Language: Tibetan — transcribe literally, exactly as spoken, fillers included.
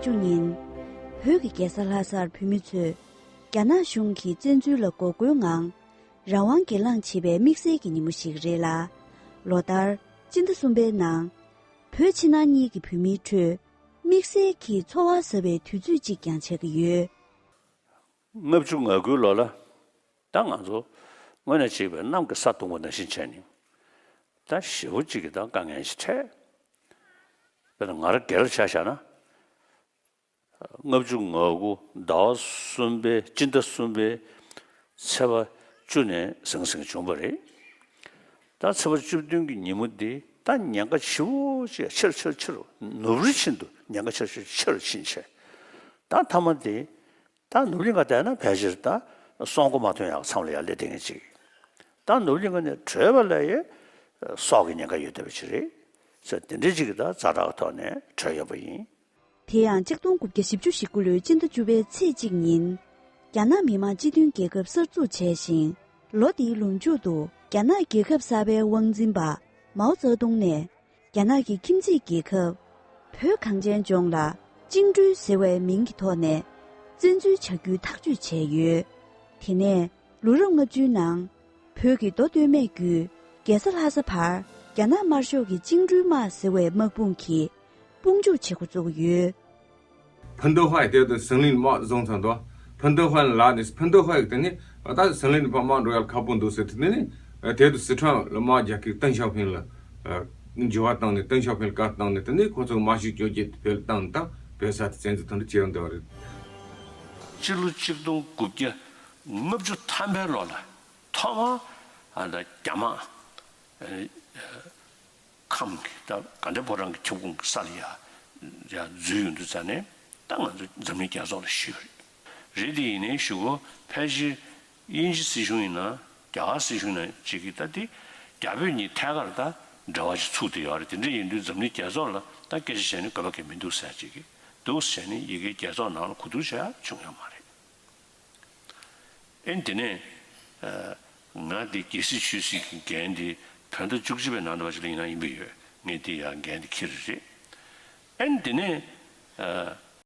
བཅུ་ཉིན། བོད་ཀྱི་རྒྱལ་ས་ལྷ་སར་བོད་མི་ཚོས་རྒྱ་ནག་གཞུང་གི་བཙན་འཛུལ་ལ་འགོག་རྒོལ་ངང་རང་དབང་སྒེར་ལངས་བྱེད་པའི་དམིགས་བསལ་གྱི་ཉིན་མོ་ཞིག་རེད་ལ། ལོ་ལྟར་སྤྱི་ཟླ་གསུམ་པའི་ནང་། བོད་ཕྱི་ནང་གཉིས་ཀྱི་བོད་མིའི་ཁྲོད་དམིགས་བསལ་གྱི་ཚོར་བ་ཟབ་པའི་དུས་ཚོད་ཅིག་ཀྱང་ཆགས་ཀྱི་ཡོད། ལྔ་བཅུ་ང་དགུའི་ལོ་ལ། ད་ང་ཚོ་དངོས་གནས་བྱས་པའི་གནམ་གྱི་ས་བརྡུངས་པ་ནང་བཞིན་བྱས་ནས། ད་ཞེ་པོ་ཅིག་གི་ད་དཀའ་ངལ་ཞིག་འཕྲད། དཔེར་ན་ང་རང་སྒེར་ལ་ཆ་བཞག་ན། ལྔ་བཅུ་ང་དགུ་ཟླ་བ་གསུམ་པའི་སྤྱི་ཟླ་གསུམ་པའི་ཚེས་པ་བཅུ་ནས་ཟང་ཟིང་བྱུང་བ་རེད། ད་ཚེས་པ་བཅུ་བདུན་གྱི་ཉིན་མོ་འདི་ད་ཉེན་ཁ་ཆེ་བོ་ཅིག་ཆེ་རུ་ཆེ་རུ་ཆེ་རུ་ནུབ་རི་བཞིན་དུ་ཉེན་ཁ་ཆེ་རུ་ཆེ་རུ་ཕྱིན་བྱས། ད་མཐའ་མ་དེ་ད་ནུབ་གླིང་ག་བསྡད་ན་ཕལ་ཆེར་ད་སྲོག་མགོ་མ་ཐོན་ཡག་མཚམས་ལ་ཡར་སླེབས་བསྡད་མཁན་ཅིག་ད་ནུབ་གླིང་ག་ནས་བྲོས་པ་ལ་ཡང་སྲོག་གི་ཉེན་ཁ་ཡོད་བསྡད་པ་ཅིག་རེད་ཟེར། དེ་འདྲའི་ཅིག་གི་ད་ཛ་དྲག་གི་ཐོག་ནས་བྲོས་ཡོད་པ་ཡིན། དེ་ཡང་གཅིག་སྟོང་དགུ་བརྒྱ་བཞི་བཅུ་ཞེ་དགུ་ལོའི་སྤྱི་ཟླ་བཅུ་པའི་ཚེས་གཅིག་ཉིན། རྒྱ་ནག་མི་དམངས་སྤྱི་མཐུན་རྒྱལ་ཁབ་གསར་འཛུགས་བྱས་ཤིང་། ལོ་དེའི་ལོ་མཇུག་ཏུ་རྒྱ་ནག་རྒྱལ་ཁབ་གསར་པའི་དབང་འཛིན་པ་མའོ་ཙེ་ཏུང་ནས། རྒྱ་ནག་གི་ཁྱིམ་མཚེས་རྒྱལ་ཁབ་བོད་གངས་ཅན་ལྗོངས་ལ་བཅིངས་འགྲོལ་ཟེར་བའི་མིང་གི་ཐོག་ནས་བཙན་འཛུལ་བྱ་རྒྱུའི་ཐག་གཅོད་བྱས་ཡོད། དེ་ནས་ལོ་རབས་ལྔ་བཅུའི་ནང་བོད་ཀྱི་མདོ་སྟོད་སྨད་བརྒྱུད་རྒྱལ་ས་ལྷ་ས་བར་རྒྱ་ནག་དམར་ཤོག་གི་བཅིངས་འགྲོལ་དམག་ཟེར་བའི་དམག་དཔུང་གིས་དཔུང་འཇུག་བྱེད་འགོ་བཙུགས་ཡོད། ཕུན་ཏུ་ཧོན་དེ་དུ་ཟིང་ལིང་དམག་བཟུང་ཚར་འདུག་ཕུན་ཏུ་ཧོན་ལ་ནི་ཕུན་ཏུ་ཧོན་དེ་ནི་ད་ཟིང་ལིང་དུ་ཕར་དམག་འགྲོ་ཡག་ཁག་པོ་འདུག་ཟེར་དུས་ནི་དེ་དུ་སི་ཁྲོན་ལ་དམག་རྒྱག་གི་ཏེང་ཞའོ་ཕིང་ལ་འགྱུར་བ་བཏང་ནས། ཏེང་ཞའོ་ཕིང་ལ་བཀའ་བཏང་ནས། དེ་ནི་ཁོ་ཚོ་དམག་ཤུགས་བཅོ་བརྒྱད་བོད་ལ་བཏང་ནས། ད་བོད་ས་དེ་བཙན་འཛུལ་དོན་དུ་བྱེད་ཡོང་བསྡད་པ་རེད། སྤྱི་ལོ་གཅིག་སྟོང་དགུ་བརྒྱ་ལྔ་བཅུ་ཐམ་པའི་ལོ་ལ་ཐོག་མར་ཨ་ད་རྒྱ་དམག་ཨ་ཁམས་ཀྱི་ད་དགའ་ལྡན་ཕོ་བྲང་གི་ཁྱབ་ཁོངས་ཀྱི་ས་ལ་ཡ་ཡ་འཛུལ་ཡོང་དུས་ཙ་ནས་ད་ང་ཚོ་འཛམ་གླིང་རྒྱལ་ཚོགས་ལ་ཞུས་པ་རེད། རེད་དེ་ཡིན་ནའི་གཞུག་གུ་ཕལ་ཆེར་དབྱིན་ཇི་སྲིད་གཞུང་ཡིན་ན་རྒྱ་གར་སྲིད་གཞུང་ཡིན་ན་ཅིག་གིས་ད་དེ་རྒྱ་བོད་གཉིས་ཐད་ཀར་ད་འབྲེལ་བ་ཞིག་ཚུགས་བསྡད་ཡོད་རེད། དེ་འདྲ་ཡིན་དུས་འཛམ་གླིང་རྒྱལ་ཚོགས་ལ་ད་སྐད་ཆ་བཤད་ནས་དགོས་པ་གང་མི་འདུག་ཟེར་ཅིག་གིས་འདུག་ཟེར་ནས་ཡི་གེ་རྒྱལ་ཚོགས་ནང་ལ་གོ་བསྡུར་བྱས་བྱུང་ཡོད་མ་རེད། ཨེ་འདི་ནས་ཨ་ང་འདི་རྒྱལ་སྲིད་ཆོས་སྲིད་ཀྱི་འགན་འདི་བོད་ཟླ་བཅུ་གཅིག་པའི་ནང་དུ་བ་ཞིག་ལ་ཡིན་ན་ཡིན་པ་ཡོད། ངས་འདི་ཡང་འགན་འདི་འཁྱེར་རེད། ཨེ་འདི་ནས་ཨ་